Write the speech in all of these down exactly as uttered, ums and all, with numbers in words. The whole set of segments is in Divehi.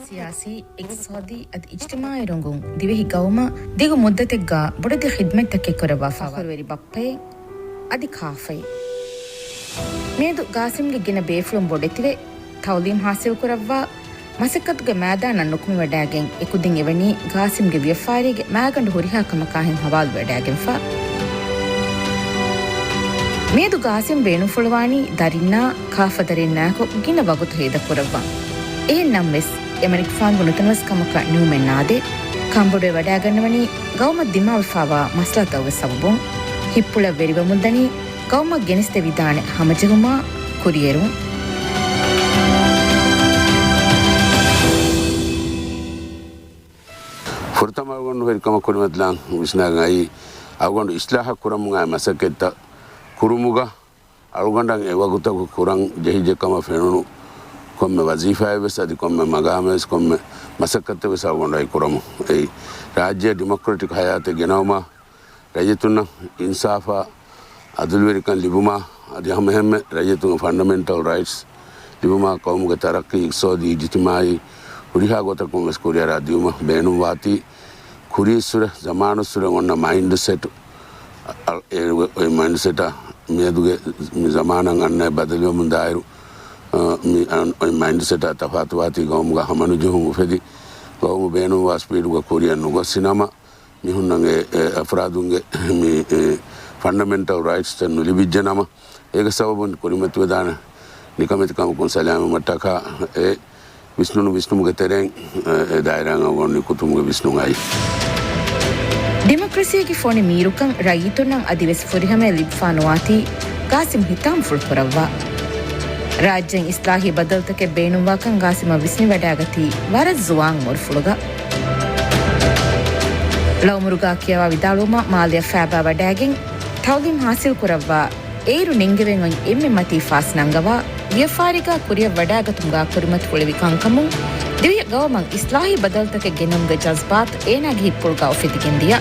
ސިޔާސީ، އިޤްތިޞާދީ އަދި އިޖްތިމާޢީ ރޮނގުން ދިވެހި ގައުމަށް ދިގު މުއްދަތެއްގަ ބޮޑެތި ޚިދްމަތްތަކެއް ކުރައްވާ ފަޚުރުވެރި ބައްޕައެއް އަދި ކާފައެއް. މިއަދު ގާސިމްގެ ގިނަ ބޭފުޅުން ބޮޑެތިވެ، ތަޢުލީމް ޙާޞިލް ކުރައްވާ، މަސައްކަތުގެ މައިދާނަށް ނުކުމެވަޑައިގެން، އެކުދިން އެވަނީ ގާސިމްގެ ވިޔަފާރީގެ މައިގަނޑު ހުރިހާ ކަމަކާހެން ހަވާލުވެވަޑައިގެންފަ. މިއަދު ގާސިމް ބޭނުންފުޅުވާނީ ދަރިންނާ ކާފަދަރިންނާއެކު ގިނަ ވަގުތު ހޭދަކުރައްވަން. އެހެން ނަމަވެސް، އެމަނިކުފާނުގެ ނުތަނަވަސްކަމަކަށް ނިމުމެއް ނާދޭ. ކަންބޮޑުވެވަޑައިގަންނަވަނީ ގައުމަށް ދިމާވެފާވާ މަސްލަހަތުގެ ސަބަބުން. ހިތްޕުޅަށް ވެރިވަމުންދަނީ ގައުމަށް ގެނެސްދެވިދާނެ ހަމަޖެހުމާ ކުރިއެރުން. ފުރަތަމަ އަޅުގަނޑު ވެރިކަމަށް ކުރިމަތިލާން ވިސްނާގަން އައީ، އަޅުގަނޑު އިސްލާހަށް ކުރަމުން އައި މަސައްކަތްތައް ކުރުމުގަ އަޅުގަނޑަށް އެ ވަގުތަކު ކުރަން ޖެހިއްޖެ ކަމަށް ފެނުނު ކޮންމެ ވަޒީފާއެއް ވެސް އަދި ކޮންމެ މަގާމެއް ވެސް ކޮންމެ މަސައްކަތެއް ވެސް އަޅުގަނޑު އައި ކުރަމުން. އެއީ، ރާއްޖެ ޑިމޮކްރެޓިކް ހަޔާތެއް ގެނައުމާ، ރައްޔިތުންނަށް އިންސާފާ، އަދުލުވެރިކަން ލިބުމާ، އަދި ހަމައެހެންމެ ރައްޔިތުންގެ ފަންޑަމެންޓަލް ރައިޓްސް ލިބުމާ، ޤައުމުގެ ތަރައްޤީ، އިޤްތިޞާދީ، އިޖްތިމާޢީ ހުރިހާ ގޮތަކުން ވެސް ކުރިއަރާ ދިއުމަށް ބޭނުންވާތީ، ކުރީއްސުރެ، ޒަމާނުއްސުރެ އޮންނަ މައިންޑް ސެޓް، އަ، އެ، އޮތް މައިންޑް ސެޓާ މިއަދުގެ މި ޒަމާނަށް އަންނަ ބަދަލުވަމުން ދާއިރު، އަ، މި އަން-، އޮތް މައިންޑް ސެޓާ ތަފާތުވާތީ ގައުމުގަ ހަމަނުޖެހުން އުފެދި، ގައުމު ބޭނުންވާ ސްޕީޑުގަ ކުރިއަށް ނުގޮއްސި ނަމަ، މި ހުންނަން އެ، އެ އަފްރާދުންގެ މި، އެ، ފަންޑަމެންޓަލް ރައިޓްސްތައް ނުލިބިއްޖެ ނަމަ، އޭގެ ސަބަބުން ކުރިމަތިވެދާނެ ނިކަމެތި ކަމަކުން ސަލާމަތް މައްޓަކާ އެ ވިސްނުނު ވިސްނުމުގެ ތެރެއިން، އެ، އެ ދާއިރާއިން އަޅުގަނޑު ނިކުތުމުގެ ވިސްނުން އައި. ޑިމޮކްރަސީގެ ފޮނި މީރުކަން ރައްޔިތުންނަށް އަދިވެސް ފުރިހަމަޔަށް ލިބިފާ ނުވާތީ ގާސިމް ހިތާމަފުޅު ކުރައްވާ. ރާއްޖޭން އިސްލާހީ ބަދަލުތަކެއް ބޭނުންވާކަން ގާސިމަށް ވިސްނިވަޑައިގަތީ ވަރަށް ޒުވާން އުމުރުފުޅުގަ. ޅަ އުމުރުގަ ކިޔަވާ ވިދާޅުވުމަށް މާލެއަށް ފައިބާވަޑައިގެން، ތަޢުލީމް ޙާޞިލް ކުރައްވާ، އޭރު ނެންގެވެން އޮތް އެންމެ މަތީ ފާސް ނަންގަވާ، ވިޔަފާރީގަ ކުރިއަށް ވަޑައިގަތުމުގަ ކުރިމަތިފުޅެވި ކަންކަމުން، ދިވެހި ގައުމަށް އިސްލާހީ ބަދަލުތަކެއް ގެނައުމުގެ ޖަޒްބާތު އޭނާގެ ހިތްޕުޅުގަ އުފެދިގެން ދިޔަ.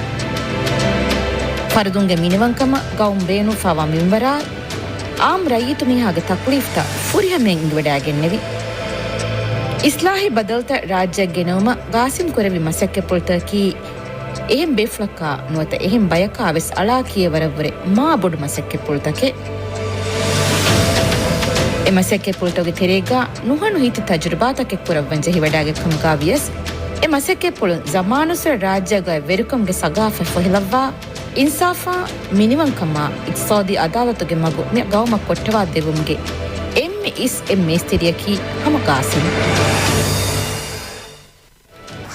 ފަރުދުންގެ މިނިވަންކަމަށް ގައުމު ބޭނުންފާވާ މިންވަރާ، އާއްމު ރައްޔިތު މީހާގެ ތަކްލީފްތައް ފުރިހަމައިން އެނގިވަޑައިގެންނެވި. އިސްލާހީ ބަދަލުތައް ރާއްޖެއަށް ގެނައުމަށް ގާސިމް ކުރެއްވި މަސައްކަތްޕުޅުތަކަކީ، އެހެން ބޭފުޅަކާ ނުވަތަ އެހެން ބަޔަކާ ވެސް އަޅާ ކިޔަވަރަށްވުރެ މާ ބޮޑު މަސައްކަތްޕުޅުތަކެއް. އެ މަސައްކަތްޕުޅުތަކުގެ ތެރޭގަ ނުހަނު ހިތި ތަޖުރިބާތަކެއް ކުރައްވަން ޖެހިވަޑައިގަތް ކަމުގަ ވިޔަސް، އެ މަސައްކަތްޕުޅުން ޒަމާނުއްސުރެ ރާއްޖޭގައި ވެރިކަމުގެ ސަގާފަތް ފޮހެލައްވާ، އިންސާފާ، މިނިވަންކަމާ، އިޤްތިޞާދީ އަދާލަތުގެ މަގު މި ގައުމަށް ކޮށްޓަވާ ދެއްވުމުގެ އެންމެ އިސް އެއް މޭސްތިރިއަކީ ހަމަ ގާސިމް.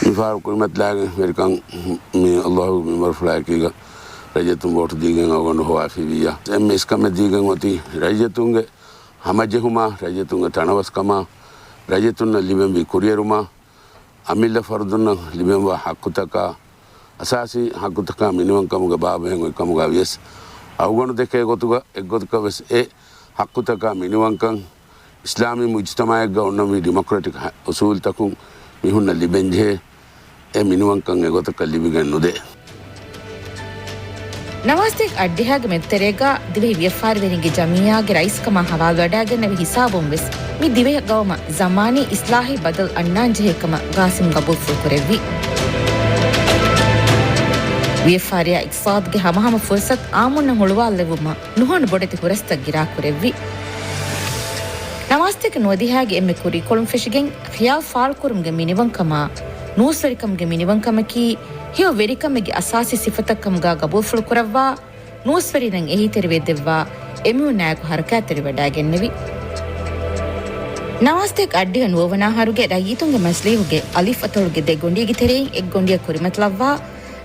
މިފަހަރު ކުރިމަތިލާގެން ވެރިކަން މި އައްލާހުގެ މިންވަރުފުޅާއެކީގަ ރައްޔިތުން ވޯޓު ދީގެން އަޅުގަނޑު ހޮވާފީވިއްޔާ. އެންމެ އިސްކަމެއް ދީގެން އޮތީ ރައްޔިތުންގެ ހަމަޖެހުމާ، ރައްޔިތުންގެ ތަނަވަސްކަމާ، ރައްޔިތުންނަށް ލިބެންވީ ކުރިއެރުމާ، އަމިއްލަ ފަރުދުންނަށް ލިބެންވާ ޙައްޤުތަކާ، އަސާސީ ޙައްޤުތަކާ މިނިވަންކަމުގެ ބާބަހެން އޮތްކަމުގަ ވިޔަސް، އަޅުގަނޑު ދެކޭ ގޮތުގަ އެއްގޮތަކަށް ވެސް އެ ޙައްޤުތަކާ މިނިވަންކަން އިސްލާމީ މުޖްތަމަޢެއްގަ އޮންނަންވީ ޑިމޮކްރެޓިކް ހަ-، އުސޫލްތަކުން މީހުންނަށް ލިބެންޖެހޭ އެ މިނިވަންކަން އެގޮތަކަށް ލިބިގެން ނުދޭ. ނަވާސްތޭކަ އަށްޑިހައިގެ މެދުތެރޭގަ ދިވެހި ވިޔަފާރިވެރިންގެ ޖަމިއްޔާގެ ރައީސްކަމާ ހަވާލުވަޑައިގެންނެވި ހިސާބުން ވެސް މި ދިވެހި ގައުމަށް ޒަމާނީ އިސްލާހީ ބަދަލު އަންނާންޖެހޭ ކަމަށް ގާސިމް ގަބޫލުފުޅު ކުރެއްވި. ވިޔަފާރިއާ އިޤްތިޞާދުގެ ހަމަހަމަ ފުރުޞަތު އާއްމުންނަށް ހުޅުވާލެއްވުމަށް ނުހަނު ބޮޑެތި ހުރަސްތައް ގިރާކުރެއްވި. ނަވާސްތޭކަ ނުވަދިހައިގެ އެންމެ ކުރީކޮޅުން ފެށިގެން ޚިޔާލު ފާޅުކުރުމުގެ މިނިވަންކަމާ، ނޫސްވެރިކަމުގެ މިނިވަންކަމަކީ ހެޔޮ ވެރިކަމެއްގެ އަސާސީ ސިފަތައްކަމުގަ ގަބޫލުފުޅު ކުރައްވާ، ނޫސްވެރިންނަށް އެހީތެރިވެ ދެއްވާ އެމީހުންނާއެކު ހަރަކާތްތެރިވަޑައިގެންނެވި. ނަވާސްތޭކަ އަށްޑިހަ ނުވަވަނާ އަހަރުގެ ރައްޔިތުންގެ މަޖިލީހުގެ އަލިފް އަތޮޅުގެ ދެ ގޮނޑީގެ ތެރެއިން އެއް ގޮނޑިއަށް ކުރިމަތިލައްވާ،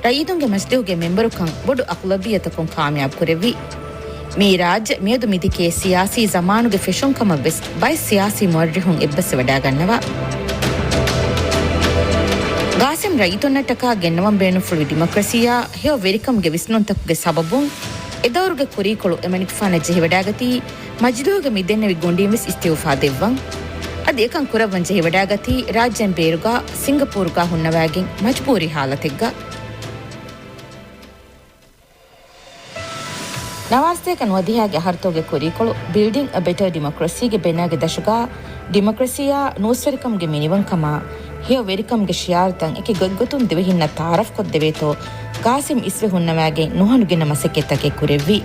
ރައްޔިތުންގެ މަޖިލީހުގެ މެމްބަރުކަން ބޮޑު އަޣުލަބިއްޔަތަކުން ކާމިޔާބު ކުރެއްވި. މިއީ ރާއްޖެ މިއަދު މިދެކޭ ސިޔާސީ ޒަމާނުގެ ފެށުން ކަމަށް ވެސް ބައެއް ސިޔާސީ މުއައްރިޚުން އެއްބަސްވެވަޑައިގަންނަވާ. ގާސިމް ރައްޔިތުންނަށްޓަކާ ގެންނަވަން ބޭނުންފުޅުވި ޑިމޮކްރަސީއާ ހެޔޮ ވެރިކަމުގެ ވިސްނުންތަކުގެ ސަބަބުން އެ ދައުރުގެ ކުރީކޮޅު އެމަނިކުފާނަށް ޖެހިވަޑައިގަތީ، މަޖިލީހުގެ މިދެންނެވި ގޮނޑީން ވެސް އިސްތިއުފާ ދެއްވަން. އަދި އެކަން ކުރައްވަން ޖެހިވަޑައިގަތީ، ރާއްޖޭން ބޭރުގަ ސިންގަޕޫރުގަ ހުންނަވައިގެން މަޖުބޫރީ ހާލަތެއްގަ. ނަވާރަސަތޭކަ ނުވަދިހައިގެ އަހަރުތަކުގެ ކުރީކޮޅު، ބިލްޑިން އަ ބެޓަރ ޑިމޮކްރަސީގެ ބެނާގެ ދަށުގާ، ޑިމޮކްރަސީއާ ނޫސްވެރިކަމުގެ މިނިވަންކަމާ ހެޔޮ ވެރިކަމުގެ ޝިއާރުތައް އެކި ގޮތްގޮތުން ދިވެހިންނަށް ތައާރަފްކޮށްދެވޭތޯ، ގާސިމް އިސްވެ ހުންނަވައިގެން ނުހަނުގިނަ މަސައްކަތްތަކެއް ކުރެއްވި.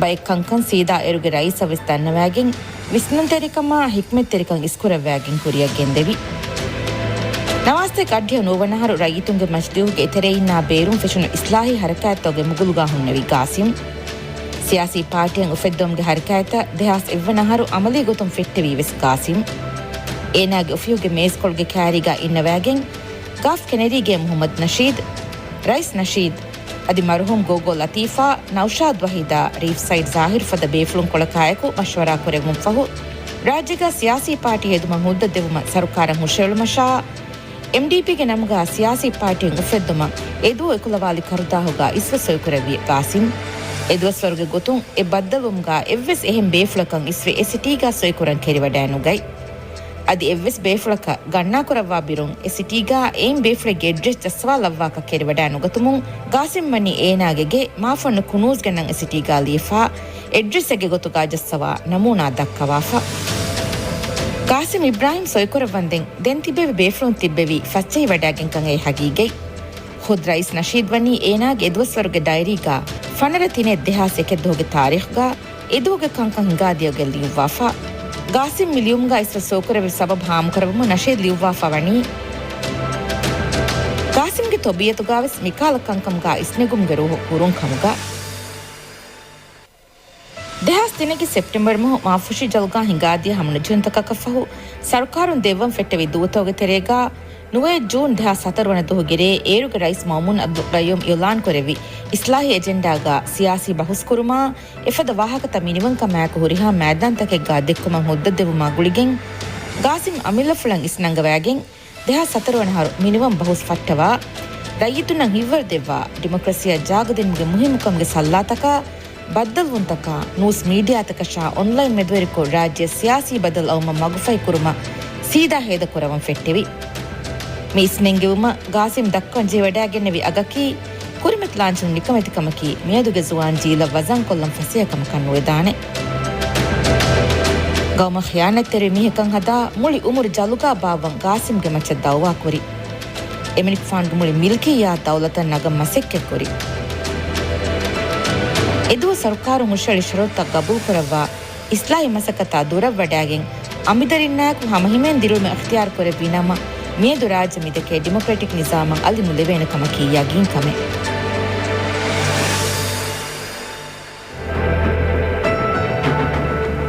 ބައެއް ކަންކަން ސީދާ އޭރުގެ ރައީސަށް ވެސް ދަންނަވައިގެން، ވިސްނުންތެރިކަމާ ހިކްމަތްތެރިކަން އިސްކުރައްވައިގެން ކުރިއަށް ގެންދެވި. ނަވާރަސަތޭކަ އަށްޑިހަ ނުވަނަ އަހަރު ރައްޔިތުންގެ މަޖިލީހުގެ އެތެރެއިންނާ ބޭރުން ފެށުނު އިސްލާހީ ހަރަކާތްތަކުގެ މުގުލުގާ ހުންނެވި ގާސިމް، ސިޔާސީ ޕާޓީއެއް އުފެއްދުމުގެ ހަރަކާތްތައް ދެހާސް އެއްވަނަ އަހަރު އަމަލީ ގޮތުން ފެއްޓެވީ ވެސް ގާސިމް. އޭނާގެ އޮފީހުގެ މޭޒްކޮޅުގެ ކާރީގާ އިންނަވައިގެން، ގާފް ކެނެރީގޭ މުހައްމަދު ނަޝީދު، ރައީސް ނަޝީދު، އަދި މަރުހޫމް ގޯގޯ ލަތީފާ، ނައުޝާދު ވަހީދާ، ރީފް ސައިޑް ޒާހިރު ފަދަ ބޭފުޅުންކޮޅަކާއެކު މަޝްވަރާ ކުރެއްވުން ފަހު، ރާއްޖޭގާ ސިޔާސީ ޕާޓީ ހެދުމަށް ހުއްދަ ދެވުމަށް ސަރުކާރަށް ހުށައެޅުމަށާ، އެމްޑީޕީގެ ނަމުގާ ސިޔާސީ ޕާޓީއެއް އުފެއްދުމަށް އެދުވަހު އެކުލަވާލި ކަރުދާހުގާ އިސްވެ ސޮއިކުރެއްވި ގާސިމް، އެދުވަސްވަރުގެ ގޮތުން އެ ބައްދަލުވުމުގާ އެއްވެސް އެހެން ބޭފުޅަކަށް އިސްވެ އެ ސިޓީގާ ސޮއިކުރަން ކެރިވަޑައިނުގަތް. އަދި އެއްވެސް ބޭފުޅަކަށް ގަންނާކުރައްވާ ބިރުން އެ ސިޓީގާ އެއިން ބޭފުޅެއްގެ އެޑްރެސް ޖައްސަވާލައްވާކަށް ކެރިވަޑައިނުގަތުމުން، ގާސިމް ވަނީ އޭނާގެ ގެ މާފަންނު ކުނޫޒްގެ ނަން އެ ސިޓީގާ ލިޔެފާ، އެޑްރެސެއްގެ ގޮތުގާ ޖައްސަވާ ނަމޫނާ ދައްކަވާފަ. ގާސިމް އިބްރާހިމް ސޮއިކުރައްވަންދެން ދެން ތިބެވި ބޭފުޅުން ތިއްބެވި ފަސްޖެހިވަޑައިގެންކަން އެއީ ހަގީގަތް. ޚުދް ރައީސް ނަޝީދު ވަނީ އޭނާގެ އެދުވަސްވަރުގެ ޑައިރީގާ ފަނަރަ ތިނެއް ދެހާސް އެކެއް ދުވަހުގެ ތާރީޚުގާ އެދުވަހުގެ ކަންކަން ހިނގާދިޔައިގެން ލިޔުއްވާފަ. ގާސިމް މި ލިޔުމުގާ އިސްވެ ސޯކުރެއްވި ސަބަބު ހާމަކުރެއްވުމަށް ނަޝީދު ލިޔުއްވާފަ ވަނީ، ގާސިމްގެ ތަބީއަތުގާވެސް މިކަހަލަ ކަންކަމުގާ އިސްނެގުމުގެ ރޫހު ހުރުން ކަމުގަ. ދެހާސް ތިނެއްގެ ސެޕްޓެމްބަރު މަހު މާފުށި ޖަލުގާ ހިނގާދިޔަ ހަމަނުޖެހުންތަކަކަށްފަހު، ސަރުކާރުން ދެއްވަން ފެއްޓެވި ދޫތަކުގެ ތެރޭގާ، ނުވައެއް ޖޫން ދެހާސް ހަތަރު ވަނަ ދުވަހުގެ ރޭ އޭރުގެ ރައީސް މައުމޫން އަބްދުއް ގައްޔޫމް އިއުލާން ކުރެއްވި އިސްލާހީ އެޖެންޑާގާ ސިޔާސީ ބަހުސްކުރުމާ، އެފަދަ ވާހަކަތައް މިނިވަންކަމާއެކު ހުރިހާ މައިދާންތަކެއްގާ ދެއްކުމަށް ހުއްދަ ދެއްވުމާ ގުޅިގެން، ގާސިމް އަމިއްލަފުޅަށް އިސްނަންގަވައިގެން، ދެހާސް ހަތަރު ވަނަ އަހަރު މިނިވަން ބަހުސް ފައްޓަވާ، ރައްޔިތުންނަށް ހިތްވަރު ދެއްވާ، ޑިމޮކްރަސީއަށް ޖާގަ ދިނުމުގެ މުހިއްމުކަމުގެ ސައްލާތަކާ، ބައްދަލުވުންތަކާ، ނޫސް މީޑިއާތަކަށާ އޮންލައިން މެދުވެރިކޮށް، ރާއްޖެއަށް ސިޔާސީ ބަދަލު އައުމަށް މަގުފަހި ކުރުމަށް ސީދާ ހޭދަކުރަވަން ފެއްޓެވި. މި އިސްނެންގެވުމަށް ގާސިމް ދައްކަން ޖެހިވަޑައިގެންނެވި އަގަކީ، ކުރިމަތިލާންޗުން ނިކަމެތިކަމަކީ، މިއަދުގެ ޒުވާން ޖީލަށް ވަޒަންކޮށްލަން ފަސޭހަކަމަކަށް ނުވެދާނެ. ގައުމަށް ޚިޔާނަތްތެރި މީހަކަށް ހަދާ، މުޅި އުމުރު ޖަލުގާ ބާއްވަން ގާސިމްގެ މައްޗަށް ދައުވާކުރި. އެމަނިކުފާނުގެ މުޅި މިލްކިއްޔާ ދައުލަތަށް ނަގަން މަސައްކަތްކުރި. އެދުވަސް ސަރުކާރުން ހުށައެޅި ޝަރުތުތައް ގަބޫލުކުރައްވާ، އިސްލާހީ މަސައްކަތާ ދުރަށްވަޑައިގެން، އަނބިދަރިންނާއެކު ހަމަހިމޭން ދިރިއުޅުމެއް އިޚްތިޔާރު ކުރެއްވި ނަމަ، މިއަދު ރާއްޖެ މިދެކޭ ޑިމޮކްރެޓިކް ނިޒާމަށް އަލި ނުލެވޭނެ ކަމަކީ ޔަގީން ކަމެއް.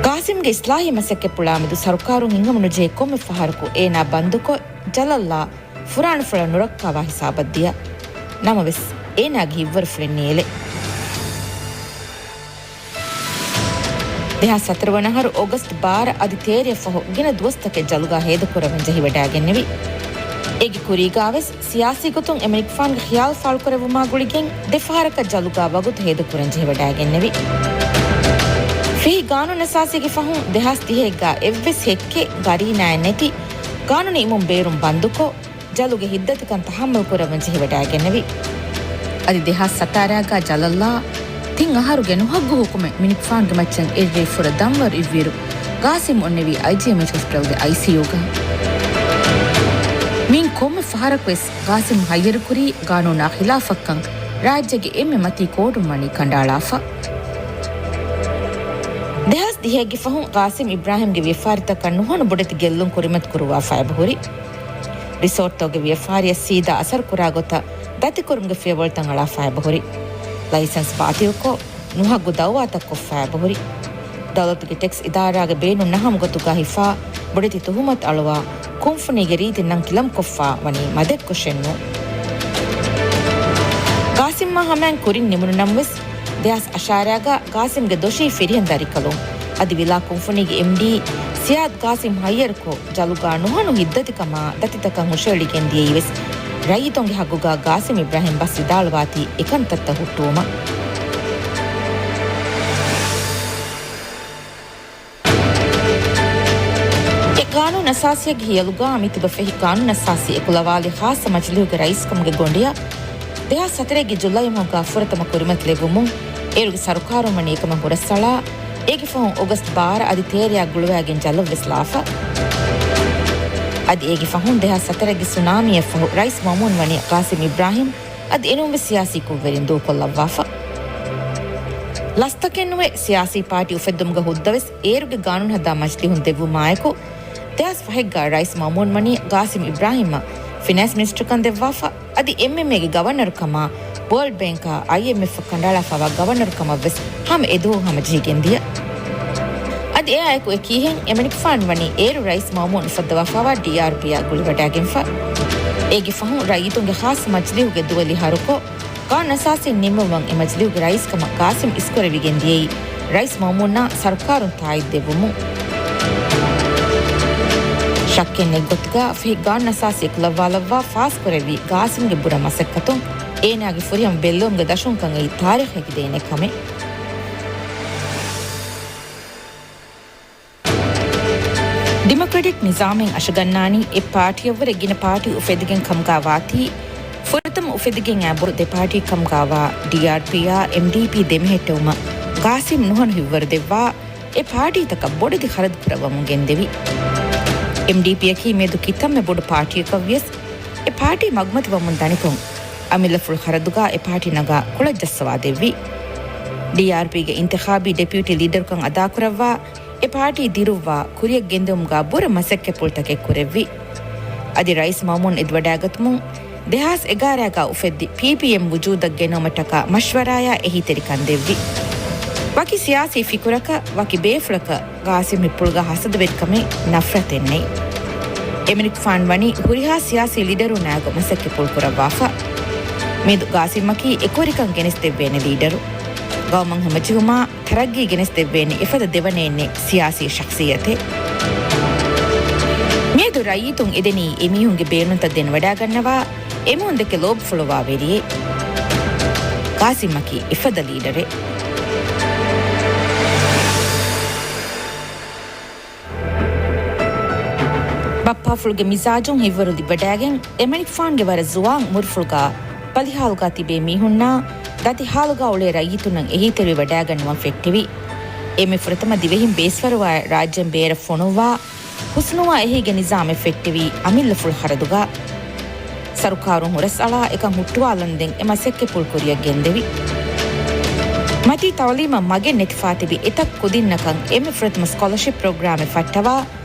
ގާސިމްގެ އިސްލާހީ މަސައްކަތްޕުޅާމެދު ސަރުކާރުން ހިތްހަމަނުޖެހޭ ކޮންމެ ފަހަރަކު އޭނާ ބަންދުކޮށް، ޖަލަށްލާ، ފުރާނަފުޅަށް ނުރައްކާވާ ހިސާބަށްދިޔަ. ނަމަވެސް، އޭނާގެ ހިތްވަރުފުޅެއް ނޭލެ. ދެހާސް ހަތަރު ވަނަ އަހަރު އޮގަސްޓް ބާރަ އަދި ތޭރައަށްފަހު ގިނަ ދުވަސްތަކެއް ޖަލުގާ ހޭދަކުރަވަން ޖެހިވަޑައިގެންނެވި. އޭގެ ކުރީގާވެސް ސިޔާސީ ގޮތުން އެމަނިކުފާނުގެ ޚިޔާލު ފާޅުކުރެއްވުމާ ގުޅިގެން ދެފަހަރަކަށް ޖަލުގާ ވަގުތު ހޭދަކުރަން ޖެހިވަޑައިގެންނެވި. ފެހި ގާނޫނުއަސާސީގެ ފަހުން ދެހާސް ތިހައެއްގާ އެއްވެސް ހެއްކެއް ގަރީނާއެއް ނެތި ގާނޫނީ އިމުން ބޭރުން ބަންދުކޮށް، ޖަލުގެ ހިތްދަތިކަން ތަހައްމަލު ކުރައްވަން ޖެހިވަޑައިގެންނެވި. އަދި ދެހާސް ސަތާރައިގާ ޖަލަށްލާ ތިން އަހަރުގެ ނުހައްގު ހުކުމެއް މިނިކުފާނުގެ މައްޗަށް އެއްރޭ ފުރަ ދަންވަރު އިއްވިއިރު، ގާސިމް އޮންނެވީ އައިޖީއެމްއެޗް ހޮސްޕިޓަލްގެ އައިސީޔޫގަ. މިއިން ކޮންމެ ފަހަރަކުވެސް ގާސިމް ހައްޔަރުކުރީ ގާނޫނާ ޚިލާފަށްކަން ރާއްޖޭގެ އެންމެ މަތީ ކޯޓުން ވަނީ ކަނޑައަޅާފަ. ދެހާސް ދިހައެއްގެ ފަހުން ގާސިމް އިބްރާހިމްގެ ވިޔަފާރިތަކަށް ނުހަނު ބޮޑެތި ގެއްލުން ކުރިމަތި ކުރުވާފަ އެބަހުރި. ރިސޯޓްތަކުގެ ވިޔަފާރިއަށް ސީދާ އަސަރުކުރާ ގޮތަށް ދަތިކުރުމުގެ ފިޔަވަޅުތައް އަޅާފަ އެބަހުރި. ލައިސަންސް ބާތިލްކޮށް، ނުހައްގު ދައުވާތައް ކޮށްފަ އެބަހުރި. ދައުލަތުގެ ޓެކްސް އިދާރާގެ ބޭނުން ނަހަމުގޮތުގަ ހިފާ، ބޮޑެތި ތުހުމަތު އަޅުވާ، ކުންފުނީގެ ރީތި ނަން ކިލަންކޮށްފަ ވަނީ މަދެއްކޮށެއްނޫ. ގާސިމްއާ ހަމައިން ކުރިން ނިމުނު ނަމަވެސް، ދެހާސް އަށާރައިގަ ގާސިމްގެ ދޮށީ ފިރިހެން ދަރިކަލުން އަދި ވިލާ ކުންފުނީގެ އެމްޑީ ސިޔާދް ގާސިމް ހައްޔަރުކޮށް، ޖަލުގާ ނުހަނު ހިތްދަތިކަމާ ދަތިތަކަށް ހުށައެޅިގެން ދިޔައީވެސް، ރައްޔިތުންގެ ހައްގުގާ ގާސިމް އިބްރާހިމް ބަސް ވިދާޅުވާތީ އެކަންތައްތައް ހުއްޓުވުމަށް. އެ ގާނޫނު އަސާސީއެއްގެ ހިޔަލުގާ މިތިބަ ފެހި ގާނޫނު އަސާސީ އެކުލަވާލި ޚާއްޞަ މަޖިލީހުގެ ރައީސްކަމުގެ ގޮނޑިއަށް ދެހާސް ހަތަރެއްގެ ޖުލައި މަހުގާ ފުރަތަމަ ކުރިމަތިލެއްވުމުން، އޭރުގެ ސަރުކާރުން ވަނީ އެކަމަށް ހުރަސްއަޅާ، އޭގެ ފަހުން އޮގަސްޓް ބާރަ އަދި ތޭރައާ ގުޅުވައިގެން ޖަލަށްވެސް ލާފަ. އަދި އޭގެ ފަހުން ދެހާސް ހަތަރެއްގެ ސުނާމީއަށްފަހު ރައީސް މައުމޫން ވަނީ ޤާސިމް އިބްރާހިމް އަދި އެނޫންވެސް ސިޔާސީ ކުށްވެރިން ދޫކޮށްލައްވާފަ. ލަސްތަކެއްނުވެ، ސިޔާސީ ޕާޓީ އުފެއްދުމުގެ ހުއްދަވެސް އޭރުގެ ގާނޫނުހަދާ މަޖިލީހުން ދެއްވުމާއެކު، ދެހާސް ފަހެއްގަ ރައީސް މައުމޫން ވަނީ ޤާސިމް އިބްރާހިމްއަށް ފިނޭންސް މިނިސްޓަރކަން ދެއްވާފަ. އަދި އެމްއެމްއޭގެ ގަވަރނަރުކަމާ، ވޯލްޑް ބޭންކާ، އައިއެމްއެފްއަށް ކަނޑައަޅާފައިވާ ގަވަރނަރު ކަމަށްވެސް ހަމަ އެދުވަހު ހަމަޖެހިގެންދިޔަ. އަދި އެއާއެކު އެކީހެން އެމަނިކުފާނު ވަނީ އޭރު ރައީސް މައުމޫން އުފައްދަވާފައިވާ ޑީއާރްޕީއާ ގުޅިވަޑައިގެންފަ. އޭގެ ފަހުން ރައްޔިތުންގެ ޚާއްޞަ މަޖިލީހުގެ ދުވަލި ހަރުކޮށް، ގާނޫނުއަސާސީން ނިންމަވަން އެ މަޖިލީހުގެ ރައީސްކަމަށް ޤާސިމް އިސްކުރެވިގެން ދިޔައީ ރައީސް މައުމޫންއާ ސަރުކާރުން ތާއީދު ދެއްވުމުން. ޝައްކެއް ނެތް ގޮތުގަ ފެހި ގާނޫނުއަސާސީ އެކުލައްވާލައްވާ ފާސްކުރެއްވި ގާސިމްގެ ބުރަ މަސައްކަތުން އޭނާގެ ފުރިހަމަ ބެއްލެވުމުގެ ދަށުންކަން އެއީ ތާރީޚަށް ހެކިދޭނެ ކަމެއް. ޑިމޮކްރެޓިކް ނިޒާމެއް އަށަގަންނާނީ އެއް ޕާޓީއަށްވުރެ ގިނަ ޕާޓީ އުފެދިގެން ކަމުގަ ވާތީ، ފުރަތަމަ އުފެދިގެން އައި ބުރަ ދެ ޕާޓީ ކަމުގަ ވާ ޑީއާރްޕީއާ އެމްޑީޕީ ދެމެހެއްޓެވުމަށް ގާސިމް ނުހަނު ހިތްވަރު ދެއްވާ، އެ ޕާޓީތަކަށް ބޮޑެތި ޚަރަދު ކުރައްވަމުން ގެންދެވި. އެމްޑީޕީއަކީ މިއަދު ކިތަންމެ ބޮޑު ޕާޓީއަކަށްވިޔަސް، އެ ޕާޓީ މަގުމަތިވަމުން ދަނިކޮށް، އަމިއްލަފުޅު ޚަރަދުގަ އެ ޕާޓީ ނަގާ ކުޅަ ޖައްސަވާ ދެއްވި. ޑީއާރްޕީގެ އިންތިޚާބީ ޑެޕިއުޓީ ލީޑަރުކަން އަދާކުރައްވާ، އެ ޕާޓީ ދިރުއްވާ، ކުރިޔަށް ގެންދެވުމުގަ ބުރަ މަސައްކަތްޕުޅުތަކެއް ކުރެއްވި. އަދި ރައީސް މައުމޫން އެދިވަޑައިގަތުމުން، ދެހާސް އެގާރައިގަ އުފެއްދި ޕީޕީއެމް ވުޖޫދަށް ގެނައުމަށްޓަކާ މަޝްވަރާޔާ އެހީތެރިކަން ދެއްވި. ވަކި ސިޔާސީ ފިކުރަކަށް، ވަކި ބޭފުޅަކަށް ގާސިމް ހިތްޕުޅުގަ ހަސަދަވެރިކަމެއް، ނަފްރަތެއް ނެތް. އެމަނިކުފާނު ވަނީ ހުރިހާ ސިޔާސީ ލީޑަރުންނާއެކު މަސައްކަތްޕުޅު ކުރައްވާފަ. މިއަދު ގާސިމްއަކީ އެކުވެރިކަން ގެނެސްދެއްވޭނެ ލީޑަރު. ގައުމަށް ހަމަޖެހުމާ، ތަރައްގީ ގެނެސްދެއްވޭނެ އެފަދަ ދެވަނައެއް ނެތް ސިޔާސީ ޝަޚްސިއްޔަތެއް. މިއަދު ރައްޔިތުން އެދެނީ އެމީހުންގެ ބޭނުންތައް ދެނެވަޑައިގަންނަވާ، އެމީހުންދެކެ ލޯބިފުޅުވާ ވެރިއެއް. ގާސިމްއަކީ އެފަދަ ލީޑަރެއް. ބައްޕާފުޅުގެ މިޒާޖުން ހިތްވަރު ލިބިވަޑައިގެން، އެމަނިކުފާނުގެ ވަރަށް ޒުވާން އުމުރުފުޅުގަ ބަލިހާލުގަ ތިބޭ މީހުންނާ، ދަތި ހާލުގަ އުޅޭ ރައްޔިތުންނަށް އެހީތެރިވެވަޑައިގަންނަވަން ފެއްޓެވި. އެންމެ ފުރަތަމަ ދިވެހިން ބޭސްފަރުވާ ރާއްޖޭން ބޭރަށް ފޮނުއްވާ، ހުސްނުވާ އެހީގެ ނިޒާމެއް ފެއްޓެވީ އަމިއްލަފުޅު ޚަރަދުގަ. ސަރުކާރުން ހުރަސްއަޅާ އެކަން ހުއްޓުވާލަންދެން އެ މަސައްކަތްޕުޅު ކުރިޔަށް ގެންދެވި. މަތީ ތައުލީމަށް މަގެއް ނެތިފާތިބި އެތައް ކުދިންނަކަށް އެންމެ ފުރަތަމަ ސްކޮލަޝިޕް ޕްރޮގްރާމެއް ފައްޓަވާ،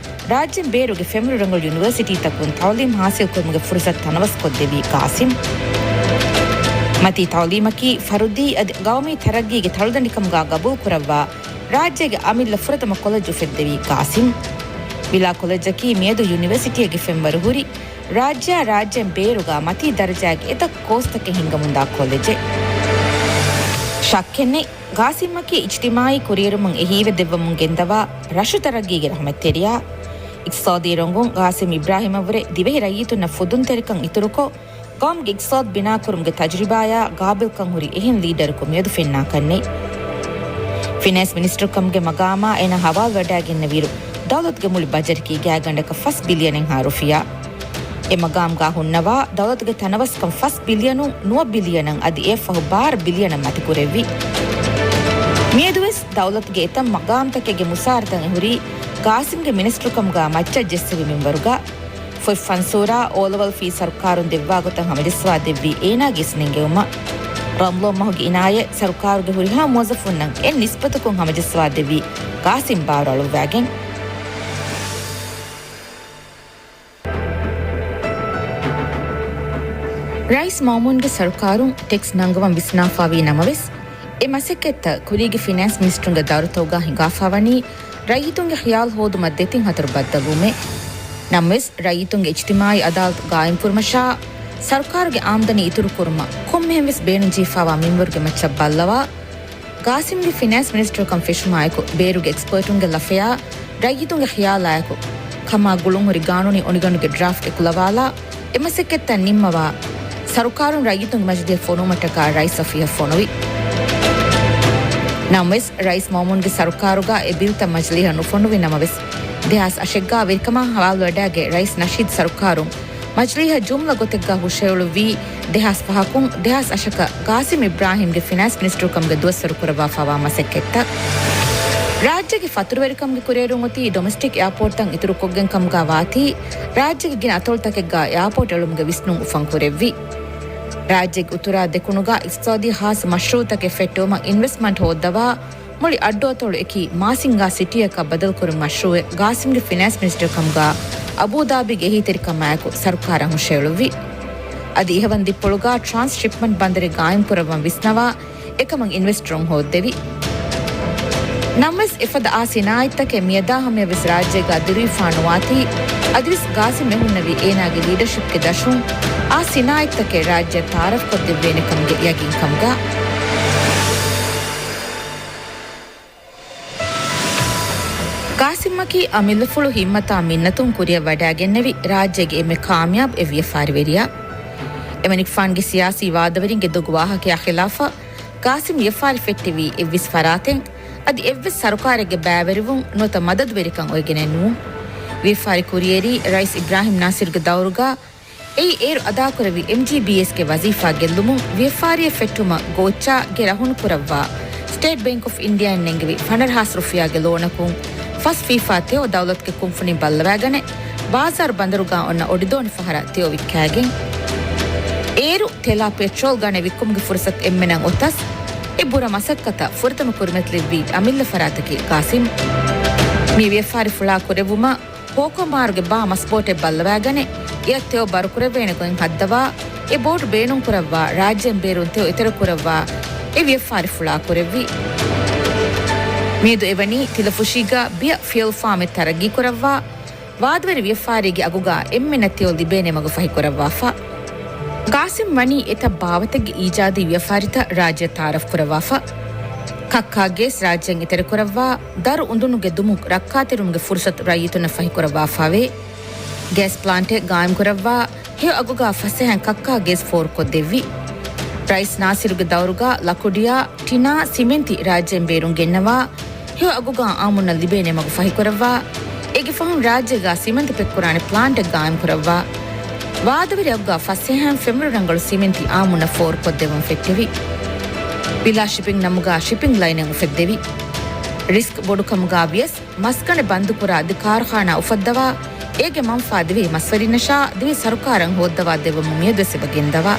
ރާއްޖޭން ބޭރުގެ ފެންވަރު ރަނގަޅު ޔުނިވަރސިޓީތަކުން ތައުލީމް ހާސިލްކުރުމުގެ ފުރުސަތު ތަނަވަސްކޮށްދެވީ ގާސިމް. މަތީ ތައުލީމަކީ ފަރުދީ އަދި ގައުމީ ތަރައްގީގެ ތަޅުދަނޑިކަމުގަ ގަބޫލުކުރައްވާ، ރާއްޖޭގެ އަމިއްލަ ފުރަތަމަ ކޮލެޖް އުފެއްދެވީ ގާސިމް. ވިލާ ކޮލެޖަކީ މިއަދު ޔުނިވަރސިޓީއެއްގެ ފެންވަރު ހުރި، ރާއްޖެއާ ރާއްޖޭން ބޭރުގަ މަތީ ދަރަޖައިގެ އެތައް ކޯސްތަކެއް ހިންގަމުންދާ ކޮލެޖެއް. ޝައްކެއްނެތް، ގާސިމްއަކީ އިޖްތިމާއީ ކުރިއެރުމުން އެހީވެ ދެއްވަމުން ގެންދަވާ ރަށު ތަރައްގީގެ ރަހުމަތްތެރިޔާ. އިޤްތިޞާދީ ރޮނގުން ގާސިމް އިބްރާހިމަށްވުރެ ދިވެހި ރައްޔިތުންނަށް ފުދުންތެރިކަން އިތުރުކޮށް، ގައުމުގެ އިޤްތިޞާދު ބިނާކުރުމުގެ ތަޖުރިބާޔާ ގާބިލްކަން ހުރި އެހެން ލީޑަރަކު މިއަދު ފެންނާކަށްނެތް. ފިނޭންސް މިނިސްޓަރުކަމުގެ މަގާމާ އޭނާ ހަވާލުވެވަޑައިގެންނެވިއިރު، ދައުލަތުގެ މުޅި ބަޖެޓަކީ ގާތްގަނޑަކަށް ފަސް ބިލިއަނެއްހާ ރުފިޔާ. އެ މަގާމުގަ ހުންނަވާ، ދައުލަތުގެ ތަނަވަސްކަން ފަސް ބިލިއަނުން ނުވަ ބިލިއަނަށް އަދި އެއަށްފަހު ބާރަ ބިލިއަނަށް މަތިކުރެއްވި. މިއަދުވެސް ދައުލަތުގެ އެތައް މަގާމްތަކެއްގެ މުސާރަތައް އެހުރީ ގާސިމްގެ މިނިސްޓަރުކަމުގަ މައްޗަށް ޖެއްސެވި މިންވަރުގަ. ފޮތް ފަންސޫރާ އޯލެވެލް ފީ ސަރުކާރުން ދެއްވާ ގޮތަށް ހަމަޖައްސަވާ ދެއްވީ އޭނާގެ އިސްނެންގެވުމަށް. ރަމްޟާން މަހުގެ އިނާޔަތް ސަރުކާރުގެ ހުރިހާ މުވައްޒަފުންނަށް އެއް ނިސްބަތަކުން ހަމަޖައްސަވާ ދެއްވީ ގާސިމް ބާރު އަޅުއްވައިގެން. ރައީސް މައުމޫންގެ ސަރުކާރުން ޓެކްސް ނަންގަވަން ވިސްނާފަވީ ނަމަވެސް، އެ މަސައްކަތްތައް ކުރީގެ ފިނޭންސް މިނިސްޓަރުގެ ދައުރުތަކުގަ ހިނގާފަ ވަނީ، ރައްޔިތުންގެ ޚިޔާލު ހޯދުމަށް ދެތިން ހަތަރު ބައްދަލުވުމެއް. ނަމަވެސް، ރައްޔިތުންގެ އިޖްތިމާއީ އަދާލަތު ގާއިމްކުރުމަށާ، ސަރުކާރުގެ އާމްދަނީ އިތުރުކުރުމަށް ކޮންމެހެންވެސް ބޭނުންޖެހިފައިވާ މިންވަރުގެ މައްޗަށް ބައްލަވާ، ގާސިމްގެ ފިނޭންސް މިނިސްޓަރުކަން ފެށުމާއެކު، ބޭރުގެ އެކްސްޕަރޓުންގެ ލަފަޔާ، ރައްޔިތުންގެ ޚިޔާލާއެކު، ކަމާ ގުޅުންހުރި ގާނޫނީ އޮނިގަނޑުގެ ޑްރާފްޓް އެކުލަވާލާ، އެ މަސައްކަތްތައް ނިންމަވާ، ސަރުކާރުން ރައްޔިތުންގެ މަޖިލީހަށް ފޮނުވުމަށްޓަކާ ރައީސް އަފީހަށް ފޮނުވި. ނަމަވެސް، ރައީސް މައުމޫންގެ ސަރުކާރުގަ އެ ބިލްތައް މަޖިލީހަށް ނުފޮނުވި ނަމަވެސް، ދެހާސް އަށެއްގަ ވެރިކަމާ ހަވާލުވެވަޑައިގެ ރައީސް ނަޝީދު ސަރުކާރުން މަޖިލީހަށް ޖުމްލަ ގޮތެއްގަ ހުށައެޅުއްވީ ދެހާސް ފަހަކުން ދެހާސް އަށަކަށް ގާސިމް އިބްރާހިމްގެ ފިނޭންސް މިނިސްޓަރުކަމުގެ ދުވަސްވަރު ކުރައްވާފައިވާ މަސައްކަތްތައް. ރާއްޖޭގެ ފަތުރުވެރިކަމުގެ ކުރިއެރުން އޮތީ ޑޮމެސްޓިކް އެއާޕޯޓްތައް އިތުރުކޮށްގެން ކަމުގަ ވާތީ، ރާއްޖޭގެ ގިނަ އަތޮޅުތަކެއްގަ އެއާޕޯޓް އެޅުމުގެ ވިސްނުން އުފަން ކުރެއްވި. ރާއްޖޭގެ އުތުރާ ދެކުނުގަ އިޤްތިޞާދީ ޚާއްޞަ މަޝްރޫޢުތަކެއް ފެއްޓެވުމަށް އިންވެސްޓްމަންޓް ހޯއްދަވާ، މުޅި އައްޑުއަތޮޅު އެކީ މާސިންގާ ސިޓީއަކަށް ބަދަލުކުރުމުގެ މަޝްރޫޢެއް ގާސިމްގެ ފިނޭންސް މިނިސްޓަރު ކަމުގަ އަބޫދާބީގެ އެހީތެރިކަމާއެކު ސަރުކާރަށް ހުށައެޅުއްވި. އަދި އިހަވަން ދިއްޕޮޅުގަ ޓްރާންސްޝިޕްމަންޓް ބަނދަރެއް ގާއިމްކުރައްވަން ވިސްނަވާ، އެކަމަށް އިންވެސްޓަރުން ހޯއްދެވި. ނަމަވެސް، އެފަދަ އާ ސިނާއަތްތަކެއް މިއަދާ ހަމަޔަށްވެސް ރާއްޖޭގަ ދިރުވިފާ ނުވާތީ، އަދިވެސް ގާސިމް އެހުންނެވީ އޭނާގެ ލީޑަރޝިޕްގެ ދަށުން އާ ސިނާއަތްތަކެއް ރާއްޖެއަށް ތައާރަފްކޮށްދެއްވޭނެ ކަމުގެ ޔަގީންކަމުގަ. ގާސިމްއަކީ އަމިއްލަފުޅު ހިތްމަތާ މިންނަތުން ކުރިއަށް ވަޑައިގެންނެވި ރާއްޖޭގެ އެންމެ ކާމިޔާބު އެއް ވިޔަފާރިވެރިޔާ. އެމަނިކުފާނުގެ ސިޔާސީ ވާދަވެރިންގެ ދޮގު ވާހަކަޔާ ޚިލާފަށް، ގާސިމް ވިޔަފާރި ފެއްޓެވީ އެއްވެސް ފަރާތެއް، އަދި އެއްވެސް ސަރުކާރެއްގެ ބައިވެރިވުން ނުވަތަ މަދަދުވެރިކަން އޮތްގެނެއް ނޫން. ވިޔަފާރި ކުރިއެރީ ރައީސް އިބްރާހިމް ނާސިރުގެ ދައުރުގަ އެއީ އޭރު އަދާކުރެއްވި އެމްޖީބީއެސްގެ ވަޒީފާ ގެއްލުމުން ވިޔަފާރިއެއް ފެއްޓުމަށް ގޯއްޗާ ގެ ރަހުނު ކުރައްވާ، ސްޓޭޓް ބޭންކް އޮފް އިންޑިޔާއިން ނެންގެވި ފަނަރަހާސް ރުފިޔާގެ ލޯނަކުން ފަސް ފީފާ ތެޔޮ ދައުލަތުގެ ކުންފުނިން ބައްލަވާގަނެ، ބާޒާރު ބަނދަރުގަ އޮންނަ އޮޑިދޯނި ފަހަރަށް ތެޔޮ ވިއްކާގެން. އޭރު ތެލާ ޕެޓްރޯލް ގަނެ ވިއްކުމުގެ ފުރުސަތު އެންމެނަށް އޮތަސް، އެ ބުރަ މަސައްކަތަށް ފުރަތަމަ ކުރިމަތިލެއްވި އަމިއްލަ ފަރާތަކީ ގާސިމް. މި ވިޔަފާރި ފުޅާ ކުރެއްވުމަށް ހޯކޮމާރުގެ ބާ މަސްބޯޓެއް ބައްލަވާގަނެ، އެއަށް ތެޔޮ ބަރުކުރެވޭނެ ގޮތް ހައްދަވާ، އެ ބޯޓު ބޭނުންކުރައްވާ، ރާއްޖޭން ބޭރުން ތެޔޮ އެތެރެކުރައްވާ، އެ ވިޔަފާރި ފުޅާ ކުރެއްވި. މިއަދު އެވަނީ ތިލަފުށީގަ ބިޔަ ފިއުލް ފާމެއް ތަރައްގީކުރައްވާ، ވާދަވެރި ވިޔަފާރީގެ އަގުގަ އެންމެނަށް ތެޔޮ ލިބޭނެ މަގު ފަހިކުރައްވާފަ. ގާސިމް ވަނީ އެތައް ބާވަތެއްގެ އީޖާދީ ވިޔަފާރިތައް ރާއްޖެއަށް ތައާރަފް ކުރައްވާފަ. ކައްކާ ގޭސް ރާއްޖޭން އެތެރެކުރައްވާ، ދަރު އުނދުނު ގެ ދުމު ރައްކާތެރިވުމުގެ ފުރުސަތު ރައްޔިތުންނަށް ފަހިކުރައްވާފަވޭ. ގޭސް ޕްލާންޓެއް ގާއިމްކުރައްވާ، ހެޔޮ އަގުގަ ފަސޭހައިން ކައްކާ ގޭސް ފޯރުކޮށްދެއްވި. ރައީސް ނާސިރުގެ ދައުރުގަ ލަކުޑިޔާ، ޓިނާ، ސިމެންތި ރާއްޖޭން ބޭރުން ގެންނަވާ، ހެޔޮ އަގުގަ އާއްމުންނަށް ލިބޭނެ މަގު ފަހިކުރައްވާ، އޭގެ ފަހުން ރާއްޖޭގަ ސިމެންތު ޕެކްކުރާނެ ޕްލާންޓެއް ގާއިމްކުރައްވާ، ވާދަވެރި އަގުގަ ފަސޭހައިން ފެންވަރު ރަނގަޅު ސިމެންތި އާއްމުންނަށް ފޯރުކޮށްދެއްވަން ފެއްޓެވި. ވިލާ ޝިޕިން ނަމުގަ ޝިޕިން ލައިނެއް އުފެއްދެވި. ރިސްކް ބޮޑުކަމުގަ ވިޔަސް، މަސްގަނޑެއް ބަންދުކުރާ އަދި ކާރުޚާނާ އުފައްދަވާ، އޭގެ މަންފާ ދިވެހި މަސްވެރިންނަށާ ދިވެހި ސަރުކާރަށް ހޯއްދަވާ ދެއްވަމުން މިއަދުވެސް އެބަ ގެންދަވާ.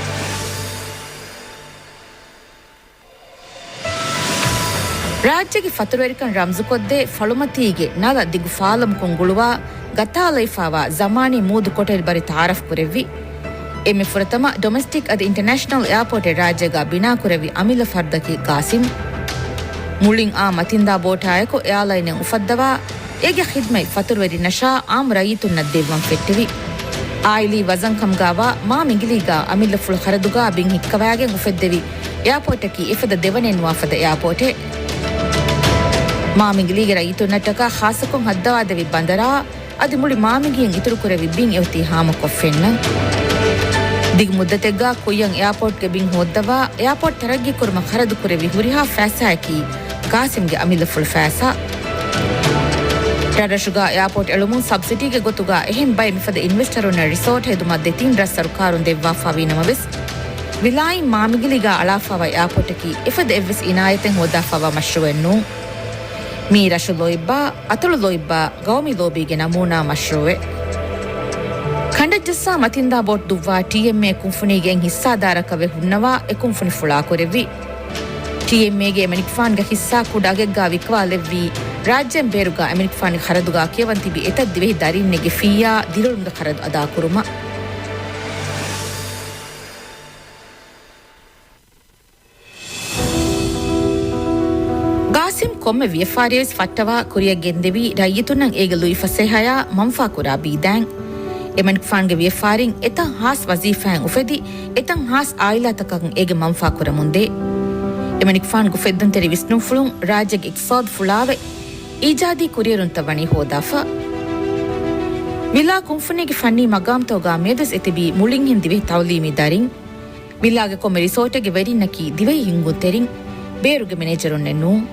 ރާއްޖޭގެ ފަތުރުވެރިކަން ރަމްޒުކޮށްދޭ ފަޅުމަތީގެ ނަލަ ދިގު ފާލަމަކުން ގުޅުވާ ގަތާލައިފާވާ ޒަމާނީ މޫދު ކޮޓަރި ބަރި ތައާރަފް ކުރެއްވި. އެންމެ ފުރަތަމަ ޑޮމެސްޓިކް އަދި އިންޓަރނޭޝަނަލް އެއާޕޯޓެއް ރާއްޖޭގަ ބިނާކުރެއްވި އަމިއްލަ ފަރުދަކީ ގާސިމް. މުޅިން އާ މަތިންދާ ބޯޓާއެކު އެއާލައިނެއް އުފައްދަވާ، އޭގެ ޚިދްމަތް ފަތުރުވެރިންނަށާ އާއްމު ރައްޔިތުންނަށް ދެއްވަން ފެއްޓެވި. އާއިލީ ވަޒަން ކަމުގަވާ މާ މިނގިލީގަ އަމިއްލަފުޅު ޚަރަދުގަ ބިން ހިއްކަވާގެން އުފެއްދެވި އެއާޕޯޓަކީ އެފަދަ ދެވަނައެއް ނުވާ ފަދަ އެއާޕޯޓެއް. މާމިނގިލީގެ ރައްޔިތުންނަށްޓަކާ ޚާއްޞަކޮށް ހައްދަވާދެއްވި ބަނދަރާ އަދި މުޅި މާމިނގިއިން އިތުރުކުރެއްވި ބިން އެއޮތީ ހާމަކޮށް ފެންނަން. ދިގު މުއްދަތެއްގަ ކުއްޔަށް އެއާޕޯޓްގެ ބިން ހޯއްދަވާ، އެއާޕޯޓް ތަރައްގީކުރުމަށް ޚަރަދުކުރެއްވި ހުރިހާ ފައިސާއަކީ ގާސިމްގެ އަމިއްލަފުޅު ފައިސާ. ރަށްރަށުގަ އެއާޕޯޓް އެޅުމުން ސަބްސިޑީގެ ގޮތުގަ އެހެން ބައެއް މިފަދަ އިންވެސްޓަރުންނަށް ރިސޯޓް ހެދުމަށް ދެތިން ރަށް ސަރުކާރުން ދެއްވާފަވީ ނަމަވެސް، ވިލާއިން މާމިގިލީގަ އަޅާފަވާ އެއާޕޯޓަކީ އެފަދަ އެއްވެސް އިނާޔަތެއް ހޯދާފަވާ މަޝްރޫއެއް ނޫން. މީ ރަށު ލޯތްބާ، އަތޮޅު ލޯތްބާ، ގައުމީ ލޯބީގެ ނަމޫނާ މަޝްރޫއެއް. ކަނޑައަށްޖައްސާ މަތިންދާ ބޯޓް ދުއްވާ ޓީއެމްއޭ ކުންފުނީގެ އެން ހިއްސާދާރަކަށް ވެ ހުންނަވާ އެ ކުންފުނި ފުޅާކުރެއްވި. ޓީއެމްއޭގެ އެމަނިކުފާނުގެ ހިއްސާ ކުޑަ އަގެއްގަ ވިއްކަވާލެއްވީ، ރާއްޖޭން ބޭރުގަ އެމަނިކުފާނުގެ ޚަރަދުގަ ކިޔަވަން ތިބި އެތައް ދިވެހި ދަރިންނެއްގެ ފީއާ ދިރިއުޅުމުގެ ޚަރަދު އަދާކުރުމަށް. ގާސިމް ކޮންމެ ވިޔަފާރިއެއް ވެސް ފައްޓަވާ ކުރިއަށް ގެންދެވީ ރައްޔިތުންނަށް އޭގެ ލުއިފަސޭހަޔާ މަންފާކުރާ ބީދާއިން. އެމަނިކުފާނުގެ ވިޔަފާރިން އެތައް ހާސް ވަޒީފާއިން އުފެދި، އެތައް ހާސް އާއިލާތަކަކަށް އޭގެ މަންފާ ކުރަމުންދޭ. އެމަނިކުފާނުގެ އުފެއްދުންތެރި ވިސްނުންފުޅުން ރާއްޖޭގެ އިޤްތިޞާދު ފުޅާވެ، އީޖާދީ ކުރިއެރުންތައް ވަނީ ހޯދާފަ. ވިލާ ކުންފުނީގެ ފަންނީ މަގާމްތަކުގަ މިއަދުވެސް އެތިބީ މުޅިންހެން ދިވެހި ތައުލީމީ ދަރިން. ވިލާގެ ކޮންމެ ރިސޯޓެއްގެ ވެރިންނަކީ ދިވެހި ހިންގުންތެރިން، ބޭރުގެ މެނޭޖަރުންނެއް ނޫން.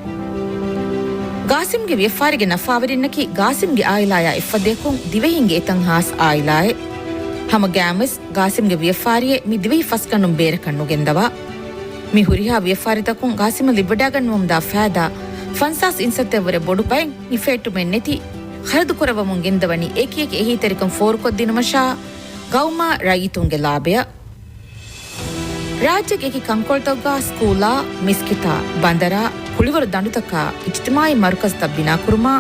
ގާސިމްގެ ވިޔަފާރީގެ ނަފާވެރިންނަކީ ގާސިމްގެ އާއިލާޔާ އެއްފަދަޔަކުން ދިވެހިންގެ އެތައް ހާސް އާއިލާއެއް. ހަމަ ގާތްވެސް ގާސިމްގެ ވިޔަފާރިއެއް މި ދިވެހި ފަސްގަނޑުން ބޭރަކަށް ނުގެންދަވާ. މި ހުރިހާ ވިޔަފާރިތަކުން ގާސިމަށް ލިބިވަޑައިގަންނަވަމުންދާ ފައިދާ ފަންސާސް އިންސައްތައަށްވުރެ ބޮޑު ބައެއް މި ފެއްޓުމެއް ނެތި ޚަރަދު ކުރައްވަމުން ގެންދަވަނީ އެކި އެކި އެހީތެރިކަން ފޯރުކޮށްދިނުމަށާ ގައުމާ ރައްޔިތުންގެ ލާބަޔަށް. ރާއްޖޭގެ އެކި ކަންކޮޅުތަކުގަ ސްކޫލާ، މިސްކިތާ، ބަނދަރާ، ކުޅިވަރު ދަނޑުތަކާ، އިޖްތިމާޢީ މަރުކަޒްތައް ބިނާކުރުމާ،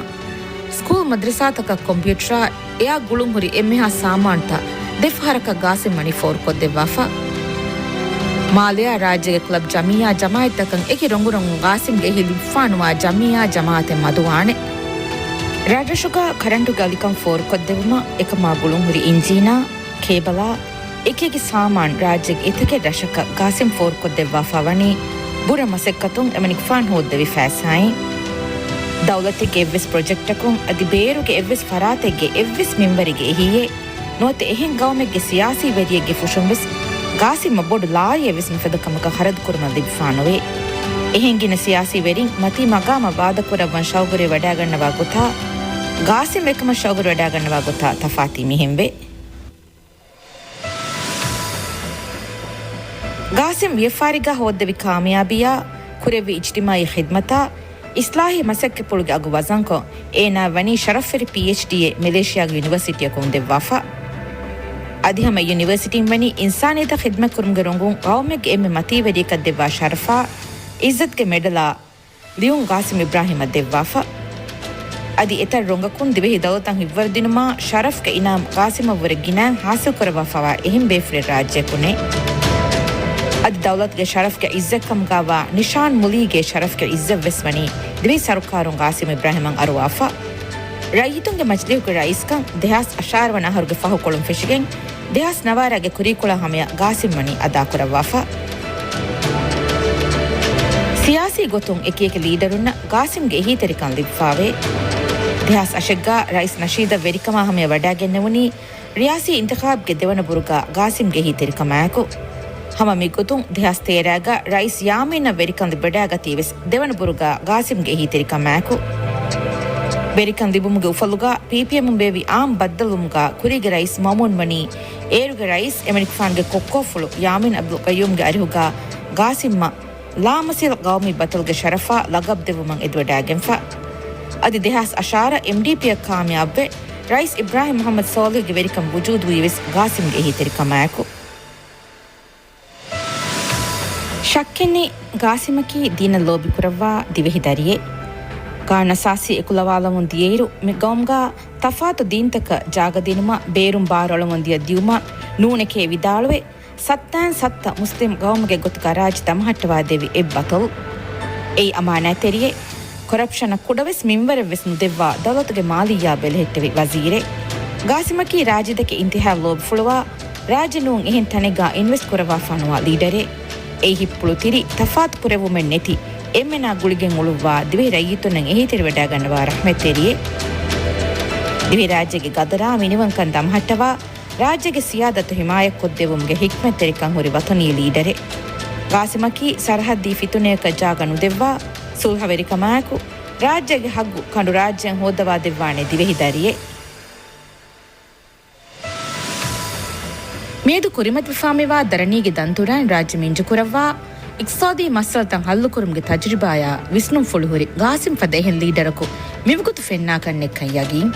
ސްކޫލް މަދްރަސާތަކަށް ކޮމްޕިއުޓަރާ، އެއާ ގުޅުންހުރި އެންމެހާ ސާމާނުތައް ދެފަހަރަކަށް ގާސިމް ވަނީ ފޯރުކޮށްދެއްވާފަ. މާލެއާ ރާއްޖޭގެ ކްލަބް، ޖަމިއްޔާ، ޖަމާޢަތްތަކަށް އެކި ރޮނގުރޮނގުން ގާސިމްގެ އެހީ ލިބިފާނުވާ ޖަމިއްޔާ، ޖަމާޢަތެއް މަދުވާނެ. ރަށްރަށުގަ ކަރަންޓުގެ އަލިކަން ފޯރުކޮށްދެއްވުމަށް އެކަމާ ގުޅުންހުރި އިންޖީނާ، ކޭބަލާ، އެކިއެކި ސާމާން ރާއްޖޭގެ އެތަކެއް ރަށަކަށް ގާސިމް ފޯރުކޮށްދެއްވާފަ ވަނީ ބުރަ މަސައްކަތުން އެމަނިކުފާނު ހޯއްދެވި ފައިސާއިން. ދައުލަތެއްގެ އެއްވެސް ޕްރޮޖެކްޓަކުން އަދި ބޭރުގެ އެއްވެސް ފަރާތެއްގެ އެއްވެސް މިންވަރެއްގެ އެހީއެއް ނުވަތަ އެހެން ގައުމެއްގެ ސިޔާސީ ވެރިއެއްގެ ފުށުން ވެސް ގާސިމަށް ބޮޑު ލާރިއެއް ވެސް މިފަދަ ކަމަކަށް ޚަރަދު ކުރުމަށް ލިބިފާނުވޭ. އެހެން ގިނަ ސިޔާސީ ވެރިން މަތީ މަގާމަށް ވާދަކުރައްވަން ޝައުގުވެރި ވަޑައިގަންނަވާ ގޮތާ، ގާސިމް އެކަމަށް ޝައުގުވެރި ވަޑައިގަންނަވާ ގޮތާ ތަފާތީ މިހެންވޭ. ގާސިމް ވިޔަފާރީގަ ހޯއްދެވި ކާމިޔާބީއާ، ކުރެއްވި އިޖްތިމާޢީ ޚިދްމަތާ، އިސްލާހީ މަސައްކަތްޕުޅުގެ އަގު ވަޒަންކޮށް، އޭނާއަށް ވަނީ ޝަރަފްވެރި ޕީއެޗްޑީއެއް މެލޭޝިޔާގެ ޔުނިވަރސިޓީއަކުން ދެއްވާފަ. އަދި ހަމަ ޔުނިވަރސިޓީން ވަނީ އިންސާނިއްޔަތަށް ޚިދްމަތްކުރުމުގެ ރޮނގުން ޤައުމެއްގެ އެންމެ މަތީވެރިޔަކަށް ދެއްވާ ޝަރަފާ، އިއްޒަތްގެ މެޑަލާ، ލިޔުން ގާސިމް އިބްރާހިމަށް ދެއްވާފަ. އަދި އެތައް ރޮނގަކުން ދިވެހި ދައުލަތަށް ހިއްވަރުދިނުމާ ޝަރަފްގެ އިނާމް ގާސިމަށްވުރެ ގިނައިން ހާސިލްކުރައްވާފަވާ އެހެން ބޭފުޅެއް ރާއްޖެއަކު ނެތް. އަދި ދައުލަތުގެ ޝަރަފްގެ އިއްޒަތްކަމުގައިވާ ނިޝާން މުލީގެ ޝަރަފްގެ އިއްޒަތްވެސް ވަނީ ދިވެހި ސަރުކާރުން ގާސިމް އިބްރާހިމަށް އަރުވާފަ. ރައްޔިތުންގެ މަޖިލީހުގެ ރައީސްކަން ދެހާސް އަށާރަ ވަނަ އަހަރުގެ ފަހުކޮޅުން ފެށިގެން، ދެހާސް ނަވާރަގެ ކުރީކޮޅާ ހަމަޔަށް ގާސިމް ވަނީ އަދާކުރައްވާފަ. ސިޔާސީ ގޮތުން އެކިއެކި ލީޑަރުންނަށް ގާސިމްގެ އެހީތެރިކަން ލިބިފާވޭ. ދެހާސް އަށެއްގަ ރައީސް ނަޝީދަށް ވެރިކަމާ ހަމަޔަށް ވަޑައިގެންނެވުނީ ރިޔާސީ އިންތިޚާބްގެ ދެވަނަ ބުރުގަ ގާސިމްގެ އެހީތެރިކަމާއެކު. ހަމަ މިގޮތުން ދެހާސް ތޭރަގަ ރައީސް ޔާމީނަށް ވެރިކަން ލިބިވަޑައިގަތީ ވެސް ދެވަނަ ބުރުގަ ގާސިމްގެ އެހީތެރިކަމާއެކު. ވެރިކަން ލިބުމުގެ އުފަލުގަ ޕީޕީއެމުން ބޭއްވި އާއްމު ބައްދަލުވުމުގަ ކުރީގެ ރައީސް މައުމޫން ވަނީ އޭރުގެ ރައީސް އެމަނިކުފާނުގެ ކޮއްކޯފުޅު ޔާމީން އަބްދުލް ޤައްޔޫމްގެ އަރިހުގަ ގާސިމްއަށް ލާމަސީލް ޤައުމީ ބަތަލްގެ ޝަރަފާ ލަޤަބް ދެއްވުމަށް އެދިވަޑައިގެންފަ. އަދި ދެހާސް އަށާރަ އެމްޑީޕީއަށް ކާމިޔާބުވެ، ރައީސް އިބްރާހިމް މުޙައްމަދު ސޯލިހުގެ ވެރިކަން ވުޖޫދުވީ ވެސް ގާސިމްގެ އެހީތެރިކަމާއެކު. ޝައްކެއްނެތް، ގާސިމަކީ ދީނަށް ލޯބިކުރައްވާ ދިވެހި ދަރިއެއް. ގާން އަސާސީ އެކުލަވާލަމުން ދިޔައިރު، މި ގައުމުގަ ތަފާތު ދީންތަކަށް ޖާގަ ދިނުމަށް، ބޭރުން ބާރުއަޅަމުން ދިޔަ ދިއުމަށް ނޫނެކޭ ވިދާޅުވެ، ސައްތައިން ސައްތަ މުސްލިމް ގައުމުގެ ގޮތުގަ ރާއްޖެ ދަމަހައްޓަވާދެއްވި އެއް ބަތަލް. އެއީ އަމާނާތްތެރިއެއް. ކޮރަޕްޝަނަށް ކުޑަވެސް މިންވަރެއްވެސް ނުދެއްވާ ދައުލަތުގެ މާލިއްޔާ ބެލެހެއްޓެވި ވަޒީރެއް. ގާސިމަކީ ރާއްޖެދެކެ އިންތިހާއަށް ލޯބިފުޅުވާ، ރާއްޖެ ނޫން އެހެން ތަނެއްގަ އިންވެސްޓް ކުރައްވާފާނުވާ ލީޑަރެއް. އެއީ ހިތްޕުޅުތިރި ތަފާތު ކުރެއްވުމެއް ނެތި، އެންމެނާ ގުޅިގެން އުޅުއްވާ ދިވެހި ރައްޔިތުންނަށް އެހީތެރިވަޑައިގަންނަވާ ރަޙްމަތްތެރިއެއް. ދިވެހިރާއްޖޭގެ ގަދަރާ މިނިވަންކަން ދަމަހައްޓަވާ، ރާއްޖޭގެ ސިޔާދަތު ހިމާޔަތްކޮށްދެއްވުމުގެ ހިކްމަތްތެރިކަން ހުރި ވަތަނީ ލީޑަރެއް. ގާސިމަކީ ސަރަހައްދީ ފިތުނަޔަކަށް ޖާގަ ނުދެއްވާ، ސުލްހަވެރިކަމާއެކު، ރާއްޖޭގެ ހައްގު ކަނޑު ރާއްޖެއަށް ހޯއްދަވާދެއްވާނެ ދިވެހި ދަރިއެއް. މިއަދު ކުރިމަތިވެފާމިވާ ދަރަނީގެ ދަންތުރައިން ރާއްޖެ މިންޖުކުރައްވާ، އިޤްތިޞާދީ މައްސަލަތައް ހައްލުކުރުމުގެ ތަޖުރިބާޔާ ވިސްނުންފުޅު ހުރި ގާސިމް ފަދަ އެހެން ލީޑަރަކު މިވަގުތު ފެންނާކަށް ނެތްކަން ޔަގީން.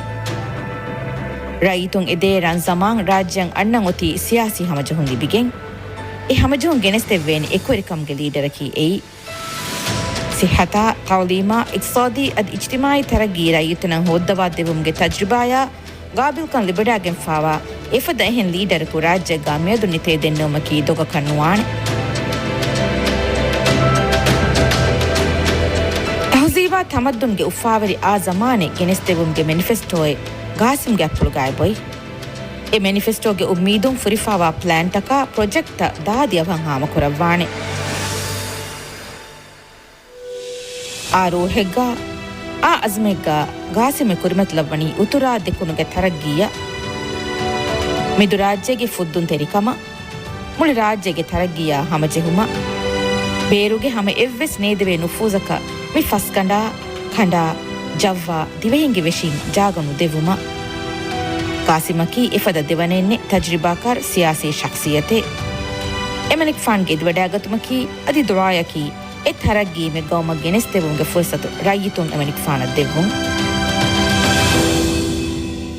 ރައްޔިތުން އެދޭ ރަން ޒަމާން ރާއްޖެއަށް އަންނަން އޮތީ ސިޔާސީ ހަމަޖެހުން ލިބިގެން. އެ ހަމަޖެހުން ގެނެސްދެއްވޭނެ އެކުވެރިކަމުގެ ލީޑަރަކީ އެއީ. ސިއްހަތާ، ތައުލީމާ، އިޤްތިޞާދީ އަދި އިޖްތިމާޢީ ތަރައްގީ ރައްޔިތުންނަށް ހޯއްދަވާދެއްވުމުގެ ތަޖުރިބާޔާ ގާބިލްކަން ލިބިވަޑައިގެންފާވާ އެފަދަ އެހެން ލީޑަރަކު ރާއްޖެއަށް މިއަދު ނެތޭ ދެންނެވުމަކީ ދޮގަކަށް ނުވާނެ. ތަހުޒީބާ ތަމައްދުންގެ އުފާވެރި އާ ޒަމާނެއް ގެނެސްދެއްވުމުގެ މެނިފެސްޓޯއެއް ގާސިމްގެ އަތްޕުޅުގައި އޮތް. އެ މެނިފެސްޓޯގެ އުއްމީދުން ފުރިފާވާ ޕްލޭންތަކާ ޕްރޮޖެކްޓްތައް ދާދި އަވަހަށް ހާމަކުރައްވާނެ. އާ ރޫހެއްގަ، އާ އަޒުމެއްގަ ގާސިމެ ކުރިމަތިލައްވަނީ އުތުރާ ދެކުނުގެ ތަރައްގީއަށް، މެދު ރާއްޖޭގެ ފުއްދުންތެރިކަމަށް، މުޅި ރާއްޖޭގެ ތަރައްގީއާ ހަމަޖެހުމަށް، ބޭރުގެ ހަމަ އެއްވެސް ނޭދެވޭ ނުފޫޒަކަށް މި ފަސްގަނޑާ، ކަނޑާ، ޖައްވާ ދިވެހިންގެ ވެށިން ޖާގަ ނުދެއްވުމަށް. ޤާސިމަކީ އެފަދަ ދެވަނައެއްނެތް ތަޖްރިބާކާރު ސިޔާސީ ޝަޚްޞިއްޔަތެއް. އެމަނިކުފާނުގެ އެދިވަޑައިގަތުމަކީ އަދި ދުޢާޔަކީ އެ ތަރައްގީ އެންމެ ގައުމަށް ގެނެސްދެއްވުމުގެ ފުރުޞަތު ރައްޔިތުން އެމަނިކުފާނަށް ދެއްވުން.